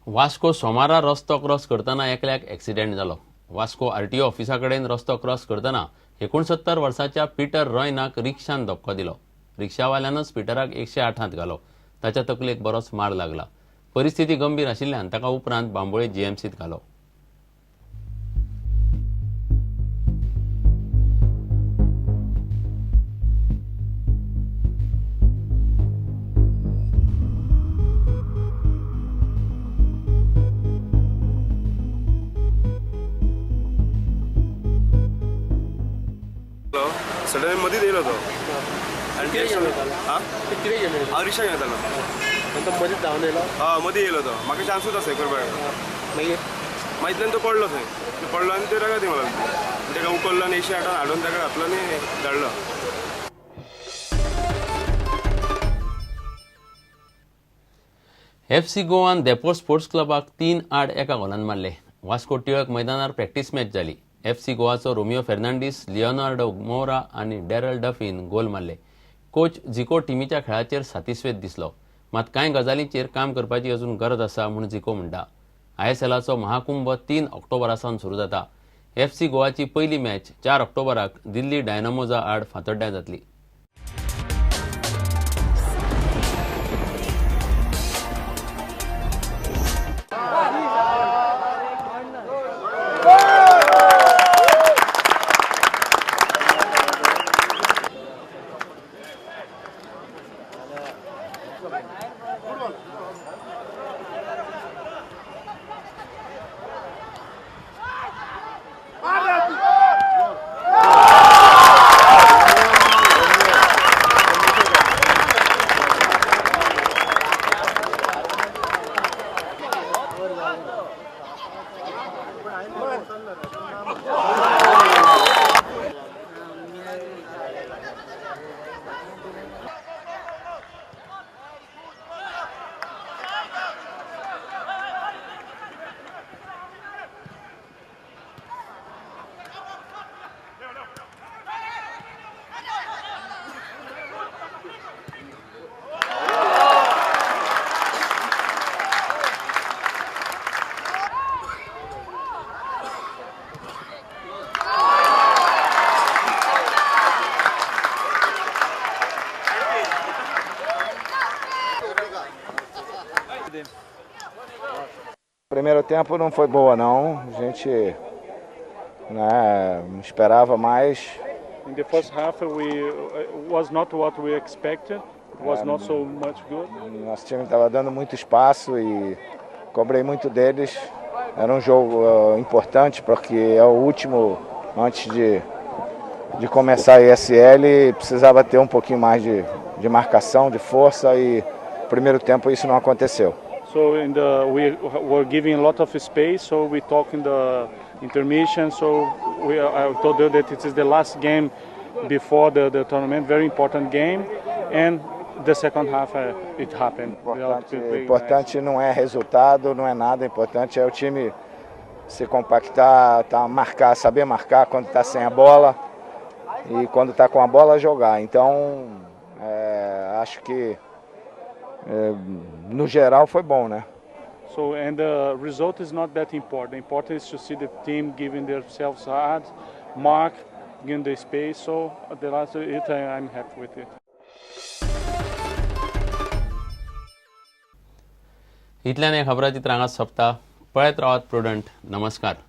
वास्को सोमारा रस्तो क्रॉस करतना एकल्याक एक्सिडेंट जालो. वास्को आरटीओ ऑफिसा कडेन रस्तो क्रॉस करतना 69 वर्साच्या पिटर रॉयनाक रिक्षान धपको दिलो. रिक्षावाल्यानच पिटराक 108 घालो. ताच्या तकलेक बरोच मार लागला. परिस्थिती गंभीर आशिल्ल्यान ताका उपरांत बांबोळे जीएमसीत घालो. सडन मदींच येयलो तो आनी हां, हांव रिक्षा घेवन येतालो. मदींच धांवन येयलो. हय, मदीं येयलो तो. म्हाका चान्सूच आसा हें करपाक. मागीर? मागीर इतल्यान तो पडलो थंय. तो पडलो आनी ते रगत येवंक लागली. ताका उखल्लो आनी 108 हाडून ताका घातलो आनी धाडलो. एफसी गोवान धेंपो स्पोर्ट्स क्लबाक 3-1 गोलान मारले. वास्को टिळक मैदानार प्रॅक्टीस मॅच जाली. एफसी गोवाचो रोमियो फेर्नांडीस, लिओनार्डो मोरा आनी डॅरल डफीन गोल मारले. कोच झिको टिमीच्या खेळाचेर सातिस्वेद दिसलो. मात कांय गजालींचेर काम करपाची अजून गरज आसा म्हूण झिको म्हणटा. आयएसएलाचो महाकुंभ 3 ऑक्टोबरा सावन सुरू जाता. एफसी गोवाची पयली मॅच 4 ऑक्टोबराक दिल्ली डायनामोजा आड फातोड्ड्यां जातली. Primeiro tempo não foi boa não, a gente, né, esperava mais. In the first half we was not what we expected, it was not so much good. Nosso time estava dando muito espaço e cobrei muito deles. Era um jogo importante porque é o último antes de começar a ISL, precisava ter um pouquinho mais de marcação, de força e no primeiro tempo isso não aconteceu. So we were giving a lot of space, so we talk in the intermission. So I told them that it is the last game before the tournament, very important game, and the second half it happened. Importante não é resultado, não é nada, importante é o time se compactar, tá, marcar, saber marcar quando tá sem a bola e quando tá com a bola jogar. Então, acho que no geral foi bom, né? So, and the result is not that important. The important is to see the team giving themselves hard, mark, giving the space. So the last it, I'm happy with it. इतल्यान हे खबराचित्र हांगा सोंपता. पळयत रावात prudent. नमस्कार.